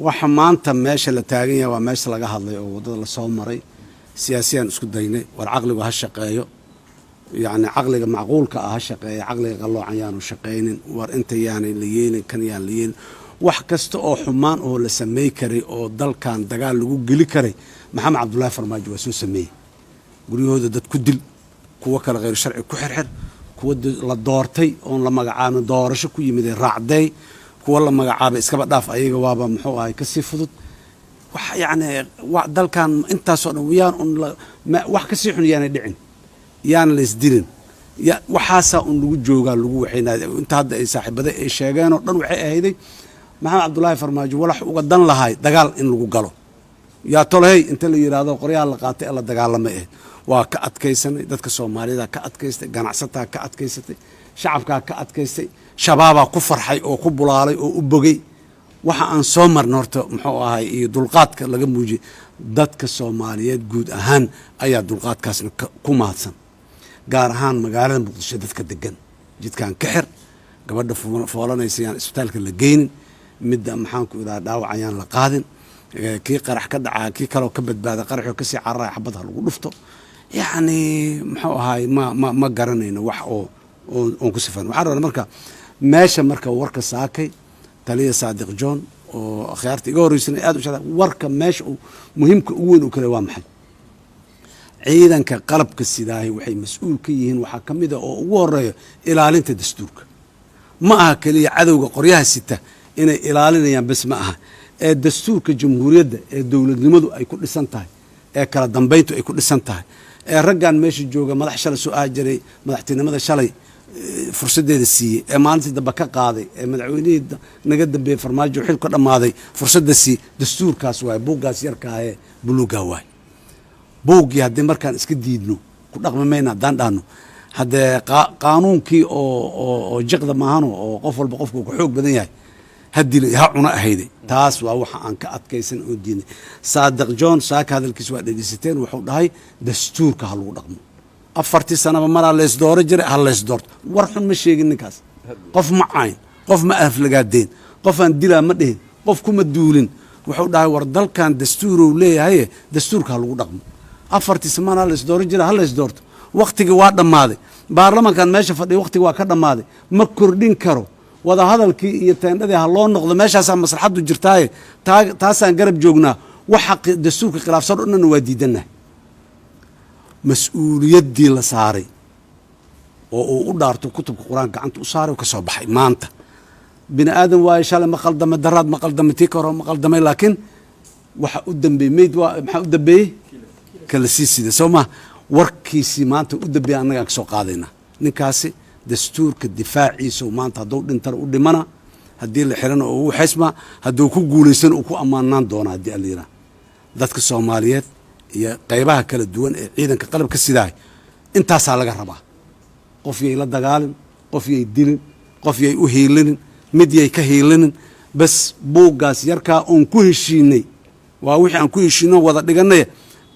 Waxa maanta meesha la taagan yahay waa meesha laga hadlay oo waddada lasoo maray. Siyaasiyaan isku daynay, war caqligu ha shaqeeyo, yacni caqliga macquulka ah ha shaqeeya, caqliga qalloocan yaanu shaqaynin. War inta yaanay la yeelin, kan yaan la yeelin. Wax kasta oo xumaan oo la samey karay oo dalkan dagaal lagu geli karay, Maxamed Cabdullaahi Farmaajo waa soo sameeyey. Guryahooda dad ku dil, kuwo kale kheyr sharci ku xirxir, kuwa la doortay oon la magacaabin doorasho ku yimid raacday, kuwa la magacaabay iskaba dhaaf, ayaga waaba muxuu ahay kasii fudud. Wax yacni dalkan intaasoo dhan yaan un wax kasii xun yaanay dhicin, yaan la isdilin, waxaasaa un lagu joogaa lagu waxaynaa. Inta hadda ay saaxiibada ay sheegeen oo dhan waxay ahayday Maxamed Cabdullaahi Farmaajo walax uga dan lahay dagaal in lagu galo, yaa tolhey inta la yidhaahdo qoryaha la qaatay ee la dagaalamay ahayd. Waa ka adkaysanay, dadka Soomaalida ka adkaystay, ganacsataa ka adkaysatay, shacabkaa ka adkaystay, Shabaabaa ku farxay oo ku bulaalay oo u bogay. Waxa aan soo marna horta muxuu ahay iyo dulqaadka laga muujiyey dadka Soomaaliyeed guud ahaan ayaa dulqaadkaasna ku mahadsan, gaar ahaan magaalada Muqdisho dadka degan. Jidkan ka xir, gabadha foolanaysa yaan isbitaalka la geynin, midda maxaanku idhaha dhaawac ayaan la qaadin, kii qarax ka dhacaa, kii kaloo ka badbaada qaraxoo kasii cararaya xabad ha lagu dhufto. Yacni muxuu ahaay ma garanayno wax oo oon ku sifan. Waxaan rabnaa marka meesha marka warka saakay taliya Saadiq John oo akhyaarta iga horreysana aad u shada, warka meesha uu muhiimka ugu weyn uu kale waa maxay? Ciidanka qalabka sidaahi waxay mas-uul ka yihiin, waxaa ka mid a oo ugu horeeya ilaalinta dastuurka. Ma aha keliya cadowga qoryaha sita inay ilaalinayaan bes ma aha, ee dastuurka jamhuuriyadda ee dowladnimadu ay ku dhisan tahay, ee kala dambayntu ay ku dhisan tahay, ee raggan meesha jooga madax shalay soo ahi jiray, madaxtinimada shalay fursaddeeda siiyey, ee maalintii dambe ka qaaday, ee madaxweynihii naga dambeeyey Farmaajo xil ka dhammaaday fursadda siiyey, dastuurkaas waaye. Buuggaas yarkaahee buluuggaa waaye buuggii. Haddii markaan iska diidno, ku dhaqmi mayna haddaan dhahno, haddee qaanuunkii oo jiqda maahano oo qof walba qofku ku xoog badan yahay ha dilay ha cuno ahayday. Taas waa waxa aan ka adkaysan oo diidnay. Saadiq John saaka hadalkiis waa dhegeysateen. Wuxuu dhahay dastuurka ha lagu dhaqmo, 4tii sanaba maraa laysdooro jiray, ha laysdoorto. War xun ma sheegin ninkaas, qof ma cayn, qof ma aflagaadeen, qof aan dilaa ma dhihin, qof kuma duulin. Wuxuu dhahay war dalkan dastuurow leeyahaye, dastuurka ha lagu dhaqmo, 4tii samana ha laysdooro jira, ha laysdoorto. Waktigii waa dhammaaday, baarlamankan meesha fadhiya waktigi waa ka dhammaaday, ma kordhin karo. Wada hadalkii iyo teendhadii ha loo noqdo, meeshaasaa maslaxaddu jirtaaye, taasaan garab joognaa. Waxa dastuurka khilaafsan o dhanna waa diidannahay. Mas-uuliyaddii la saaray oo uu u dhaarto, kutubka Qur-aanka gacanta u saaray oo ka soo baxay. Maanta bini aadan waaye, shalay ma qaldamay, daraad ma qaldamay, tii ka hore ma qaldamay, laakiin waxa u dambeeyey meyd waa maxaa u dambeeyey kala sii sida soo ma warkiisii maanta u dambeeyey annagaan ka soo qaadaynaa. Ninkaasi dastuurka difaaciisa maanta hadduu dhintana u dhimana, haddii la xirana oo ugu xesma, hadduu ku guulaysana uu ku ammaanaan doona. Haddii alla yidhaah, dadka Soomaaliyeed iyo qaybaha kala duwan ee ciidanka qalabka sidaay intaasaa laga rabaa. Qof yay la dagaalin, qof yay dilin, qof yay u hiilinin, mid yay ka hiilinin, bas buuggaas yarkaa oon ku heshiinay waa wixii aan ku heshiino wada dhiganaya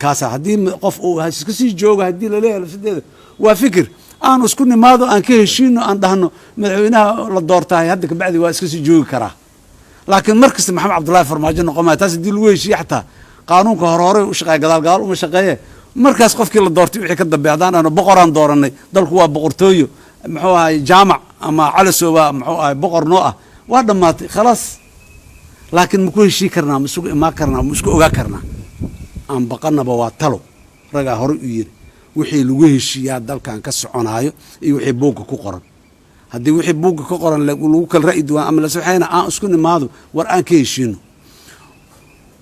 kaasaa. Haddii qof uu iska sii joogo, haddii laleeyahay lafsadeeda waa fikir aanu isku nimaado, aan ka heshiino, aan dhahno madaxweynaha la doortahay hadda kabacdi waa iska sii joogi karaa, laakiin mar kasta Maxamed Cabdullaahi Farmaajo noqon maayo. Taas haddii lagu heshiiye, xataa qaanuunka hore horey u shaqeeya, gadaal gadaal uma shaqeeye. Markaas qofkii la doortay wixii ka dambeeya, haddaan dhahno boqoraan dooranay, dalku waa boqortooyo, muxuu ahay Jaamac ama Calasowa muxuu ahay boqor noo ah, waa dhammaatay, khalaas. Laakiin ma ku heshii karnaa? Ma isugu imaan karnaa? Ma isku ogaa karnaa? Aan baqanaba waa talo ragaa horey u yiri. Wixii lagu heshiiyaa dalkan ka soconaayo iyo wixii buugga ku qoran. Haddii wixii buugga ka qoran lagu kala ra'yi duwan ama laswaxayna, aan isku nimaado, war aan ka heshiino,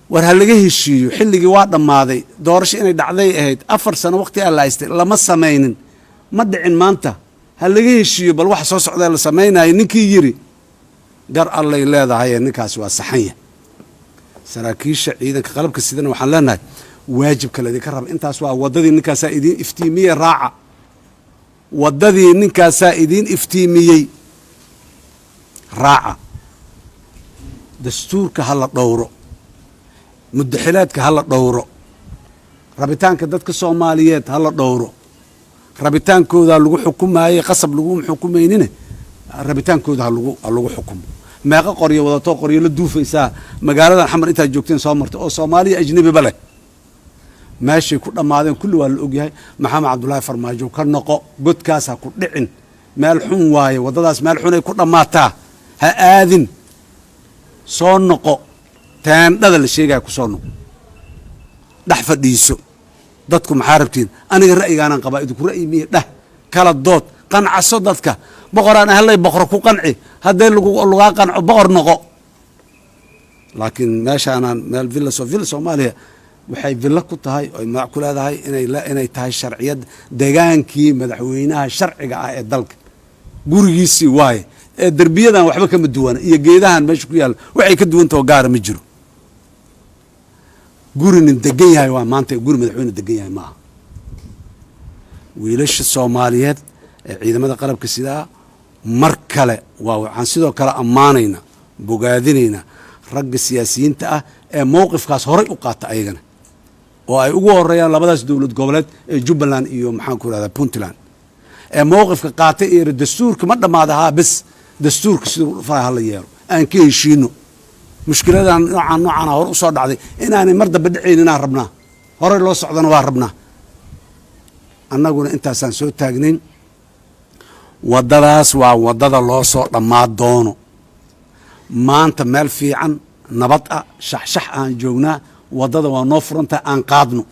war ha laga heshiiyo. Xilligii waa dhammaaday, doorasho inay dhacday ahayd, 4 sano waqti aan la haystay lama samaynin, ma dhicin. Maanta ha laga heshiiyo bal waxa soo socdaa la samaynayo. Ninkii yiri gar allay leedahay, ninkaasi waa saxanya. Saraakiisha ciidanka qalabka sidana waxaan leenahay waajibka laydinka raba intaas waa waddadii ninkaasaa idiin iftiimiyey, raaca waddadii ninkaasaa idiin iftiimiyey, raaca. Dastuurka ha la dhowro, muddaxilaadka ha la dhowro, rabitaanka dadka Soomaaliyeed ha la dhowro. Rabitaankoodaa lagu xukumaayey, qasab laguma xukumaynine, rabitaankooda ha lagu xukumo. Meeqa qoryo wadatoo qoryo la duufaysaa magaaladan Xamar intaad joogteen soo martay oo Soomaaliya ajnebiba leh? Meeshay ku dhammaadeen kulli waa la ogyahay. Maxamed Cabdulaahi Farmaajo, ka noqo godkaas, ha ku dhicin. Meel xun waaye waddadaas, meel xunay ku dhammaataa. Ha aadin, soo noqo. Teendhada la sheegaya ku soo noqo, dhex fadhiiso dadku. Maxaa rabtiin? Aniga ra'yigaanaan qabaa, idinku ra'yi miya? Dheh, kala dood, qancaso dadka. Boqoraan ahlay, boqor ku qanci. Hadday lagaa qanco, boqor noqo. Laakiin meeshaanaan meel Villa Soomaaliya waxay villo ku tahay oy magac ku leedahay inay tahay sharciyad degaankii madaxweynaha sharciga ah ee dalka, gurigiisii waaye. Ee derbiyadan waxba kama duwana iyo geedahan meesha ku yaalla, waxay ka duwantahoo gaara ma jiro. Guri nin degan yahay waa maanta, guri madaxweyne degan yahay maaha. Wiilasha Soomaaliyeed ee ciidamada qalabka sidaa, mar kale waa waxaan sidoo kale ammaanayna, bogaadinayna ragga siyaasiyiinta ah ee mowqifkaas horay u qaata ayagana, oo ay ugu horeeyaan labadaas dowlad goboleed ee Jubbaland iyo, maxaan ku irahdaa, Puntland, ee mowqifka qaatay ee yiri, "Dastuurka ma dhammaada haa, bes dastuurka siduu faraha hala yeelo, aan ka heshiino mushkiladan noocaan noocaana hore usoo dhacday inaanay mar dambe dhacayn inaan rabnaa, horey loo socdana waa rabnaa." Annaguna intaasaan soo taagnayn. Waddadaas waa waddada loo soo dhammaan doono. Maanta meel fiican, nabad ah, shaxshax aan joognaa. Waddada waa noo furantahay, aan qaadno.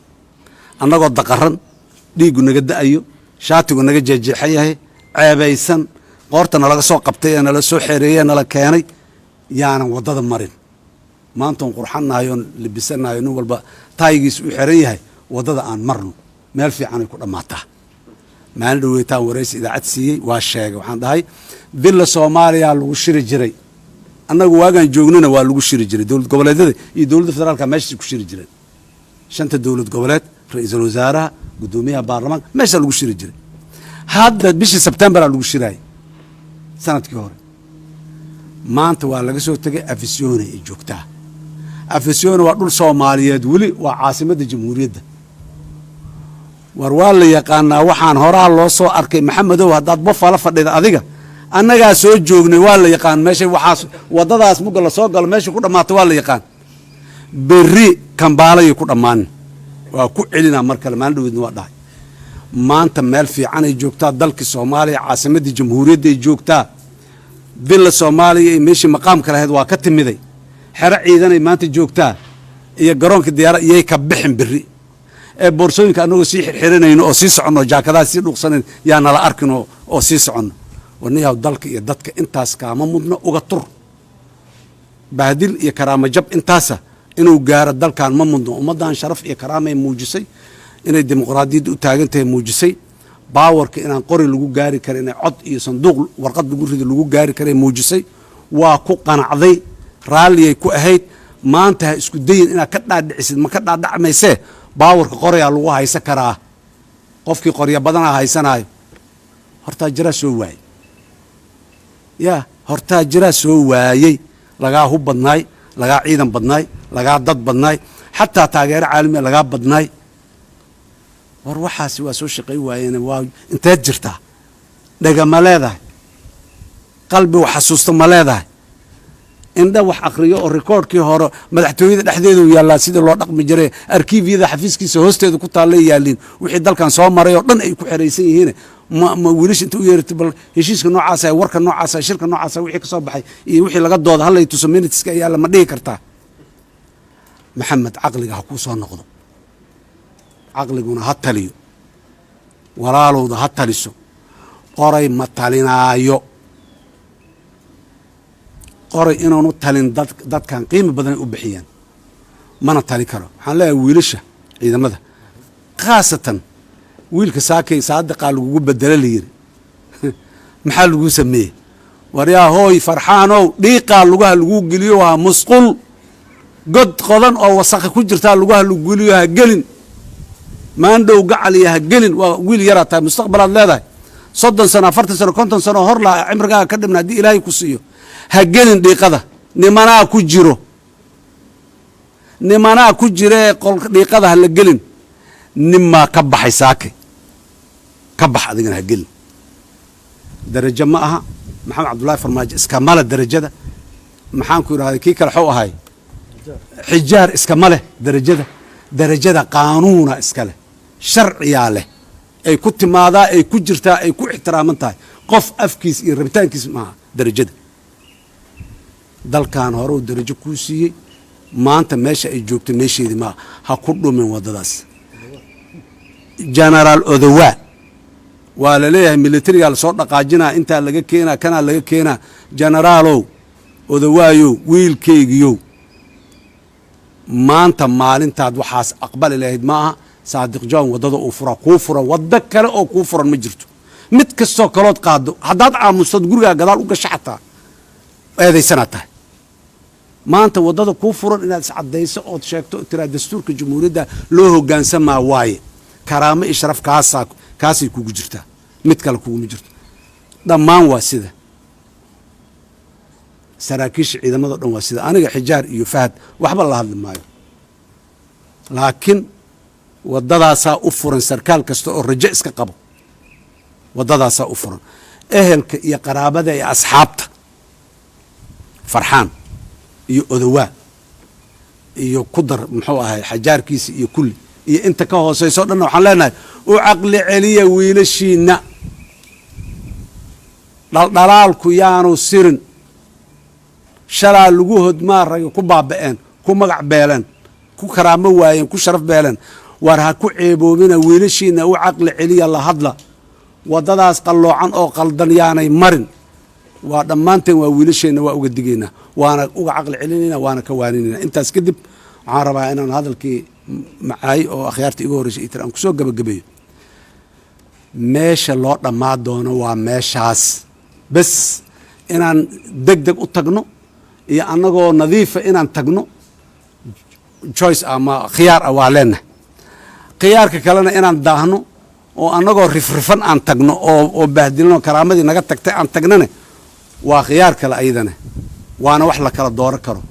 Annagoo daqaran, dhiiggu naga da'ayo, shaatigu naga jeejeexan yahay, ceebaysan, qoorta nalaga soo qabtay ee nala soo xereeye, nala keenay, yaanan waddada marin. Maantoon qurxannahay oon libisanahay, nin walba taayigiis u xiran yahay, waddada aan marno. Meel fiicanay ku dhammaataa. Maalin dhaweytaan waraysi idaacad siiyey, waa sheegay. Waxaan dhahay, Villa Soomaaliya lagu shiri jiray. Annagu waagaan joognana waa lagu shiri jiray. Dowlad goboleedyada iyo dowladda federaalka meeshaas ku shiri jireen. Shanta dowlad goboleed, ra-iisul wasaaraha, guddoomiyaha baarlamaanka, meeshaa lagu shiri jiray. Hadda bishii Sebtembaraa lagu shiraayay sanadkii hore. Maanta waa laga soo tegay, Afisyoone ay joogtaa. Afisyoone waa dhul Soomaaliyeed weli, waa caasimadda jamhuuriyadda. War waa la yaqaanaa, waxaan horaa loo soo arkay. Maxamedow, haddaad bofala fadhida adiga, annagaa soo joognay. Waa la yaqaan meesha waxaas, waddadaas mugga lasoo galo meesha ku dhammaata waa la yaqaan. Berri Kambaalayay ku dhammaanin. Waa ku celinaa mar kale, maalin dhaweydna waa dhahay. Maanta meel fiicanay joogtaa dalkii Soomaaliya, caasimaddii jamhuuriyadday joogtaa. Villa Soomaaliya iyo meeshii maqaamka lahayd waa ka timiday. Xero ciidanay maanta joogtaa iyo garoonka diyaara. Iyay ka bixin berri ee boorsooyinka annagoo sii xirxiranayno oo sii soconno, jaakadaha sii dhuuqsanayn, yaa nala arkin oo sii soconno. Warniyaw, dalka iyo dadka intaas kaama mudno. Uga tur bahdil iyo karaamo jab intaasa inuu gaaro dalkan ma mudno. Ummaddan sharaf iyo karaamay muujisay, inay dimuqraadiyadda u taagan tahay muujisay, power-ka inaan qori lagu gaari kara, inay cod iyo sanduuq warqad lagu rido lagu gaari karay muujisay. Waa ku qanacday, raalliyay ku ahayd. Maanta ha isku dayin inaad ka dhaadhicisid, ma ka dhaadhacmaysee. Power-ka qorayaa lagu haysan karaa, qofkii qorya badanaa haysanaayo. Hortaa jiraa soo waayey, yaa hortaa jiraa soo waayey. Lagaa hub badnaay, lagaa ciidan badnaay, lagaa dad badnaay, xataa taageero caalamiya lagaa badnaay. War waxaasi waa soo shaqay waayeen. Waa inteed jirtaa? Dhega ma leedahay? Qalbi wax xasuusta ma leedahay? Indha wax akriyo oo rikoodhkii hore madaxtooyada dhexdeedu yaallaa, sidii loo dhaqmi jiray, arkiifyada xafiiskiisa hoosteeda ku taallay yaalliin, wixii dalkan soo maray oo dhan ay ku xeraysan yihiin. Ma wiilasha inta u yeeratay, bal heshiiska noocaasa, warka noocaasa, shirka noocaasa, wixii ka soo baxay iyo wixii laga dooda hallay tuso, minutes-ka yaalla, ma dhihi kartaa? Maxamed, caqliga ha kuu soo noqdo, caqliguna ha taliyo, walaalowda ha taliso. Qoray ma talinaayo. Qoray inaanu talin dadkan qiimi badanay u bixiyeen, mana tali karo. Waxaan leeyahay wiilasha ciidamada, khaasatan wiilka saakay Saadiqaa lagugu bedelo la yiri, maxaa laguu sameeyey? Waryaa hooy Farxaanow, dhiiqaa lugaha laguu geliyo, ha musqul god qodan oo wasakha ku jirtaa lugaha lagu geliyo, ha gelin. Maandhow gacaliya, ha gelin. Waa wiil yaraa tahay, mustaqbalaad leedahay. 30 sano, 40 sano, 50 sano hor laa cimrigaaga ka dhibna haddii Ilaahay ku siiyo. Ha gelin dhiiqada, nimanaa ku jiro, nimanaa ku jiree. Qolka dhiiqada ha la gelin. Ninmaa ka baxay saake, ka bax adigana, ha gelin. Darajo ma aha. Maxamed Cabdullaahi Farmaajo iskamala darajada. Maxaan ku idhahday, kii kale xuu ahay, Xijaar iskama leh darajada. Darajada qaanuuna iska leh, sharciyaa leh, ay ku timaadaa, ay ku jirtaa, ay ku ixtiraaman tahay. Qof afkiis iyo rabitaankiis maaha darajada. Dalkan hore uu darajo kuu siiyey. Maanta meesha ay joogto meesheedii maaha, ha ku dhumin waddadaas. Genaraal Odowaa waa la leeyahay, militarigaa lasoo dhaqaajinaa, intaa laga keenaa, kanaa laga keenaa. Genaraalow Odowaayow, wiilkaygiyow, maanta maalintaad waxaas aqbali lahayd ma aha. Saadiq John waddada uu fura kuu furan, waddo kale oo kuu furan ma jirto. Mid kastoo kalood qaado, haddaad aamustood gurigaa gadaal u gasho, xataa eedaysanaad tahay. Maanta waddada kuu furan inaad iscaddayso ood sheegto oo tiraa dastuurka jamhuuriyadda loo hoggaansamaa waaye. Karaamo iyo sharaf kaasaa kaasay kugu jirtaa, mid kale kuguma jirto. Dhammaan waa sida saraakiisha ciidamado dhan waa sida. Aniga Xijaar iyo Fahad waxba la hadli maayo, laakiin waddadaasaa u furan sarkaal kasta oo rajo iska qabo, waddadaasaa u furan. Ehelka iyo qaraabada iyo asxaabta Farxaan iyo Odowaa iyo ku dar, muxuu ahay, xajaarkiisa iyo kulli iyo inta ka hooseyso dhanna, waxaan leenahay u caqli celiya wiilashiina. Dhaldhalaalku yaanu sirin. Shalaa lagu hodmaa, ragi ku baaba'een, ku magac beeleen, ku karaamo waayeen, ku sharaf beeleen. War ha ku ceeboobina wiilashiina. U caqli celiya, la hadla. Waddadaas qalloocan oo qaldan yaanay marin. Waa dhammaanteen, waa wiilasheenna, waa uga digaynaa, waana uga caqli celinayna, waana ka waaninayna. Intaas kadib waxaan rabaa inaan hadalkii macaay oo akhyaarta iga horreysay itir aan kusoo gabagabeeyo. Meesha loo dhammaa doono waa meeshaas bes. Inaan deg deg u tagno iyo annagoo nadiifa inaan tagno, choice ama khiyaar ah waa leenahay. Khiyaarka kalena inaan daahno oo annagoo rifrifan aan tagno oo bahdilano, karaamadii naga tagtay aan tagnane, waa khiyaar kale ayadana, waana wax la kala dooro karo.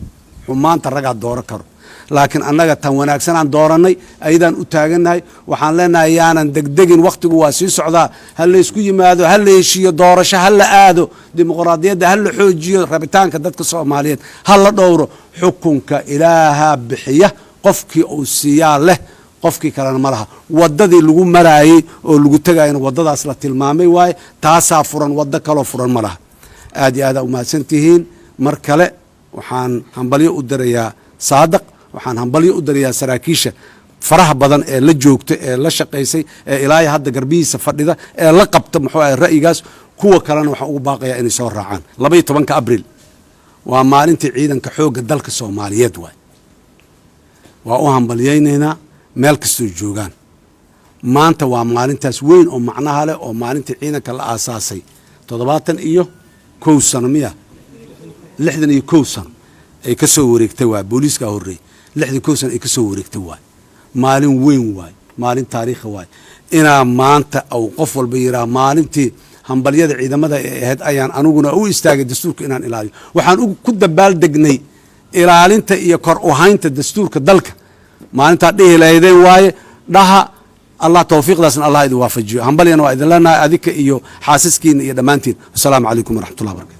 Xumaanta ragaa dooro karo, laakiin annaga tan wanaagsanaan doorannay, ayadaan u taagannahay. Waxaan leenahay yaanan degdegin, wakhtigu waa sii socdaa. Ha laysku yimaado, ha la heshiiyo, doorasho ha la aado, dimuqraadiyadda ha la xoojiyo, rabitaanka dadka Soomaaliyeed ha la dhowro. Xukunka Ilaahaa bixiya, qofkii uu siiyaa leh, qofkii kalena ma laha. Waddadii lagu maraayey oo lagu tegayana waddadaas la tilmaamay waaye, taasaa furan, waddo kaloo furan ma laha. Aad iyo aadaa umahadsan tihiin. Mar kale waxaan hambalyo u dirayaa Saadaq, waxaan hambalyo u dirayaa saraakiisha faraha badan ee la joogta, ee la shaqaysay, ee ilaa iyo hadda garbihiisa fadhida, ee la qabta, muxuu ahay, ra'yigaas. Kuwa kalena waxaan ugu baaqayaa inay soo raacaan. 12-ka Abril waa maalintii ciidanka xoogga dalka Soomaaliyeed waay. Waa u hambalyaynaynaa meel kastoo joogaan. Maanta waa maalintaas weyn oo macnaha leh, oo maalintii ciidanka la aasaasay 71 sano miya, 61 sano ay ka soo wareegtay waay. Booliiskaa horreeyey, 61 sano ay ka soo wareegtay waay. Maalin weyn waay, maalin taariikha waay. Inaa maanta uu qof walba yidhaha maalintii hambalyada ciidamada ay ahayd ayaan aniguna u istaagay dastuurka inaan ilaaliyo. Waxaan ku dabaaldegnay ilaalinta iyo kor u haynta dastuurka dalka maalintaa dhihi lahaydeen waaye. Dhaha Allah, tawfiiqdaasna Allah idin waafajiyo. Hambalyana waa idin leenahay, adika iyo xaasaskiina iyo dhammaantiin. Wasalaamu calaykum waraxmatullah barakatu.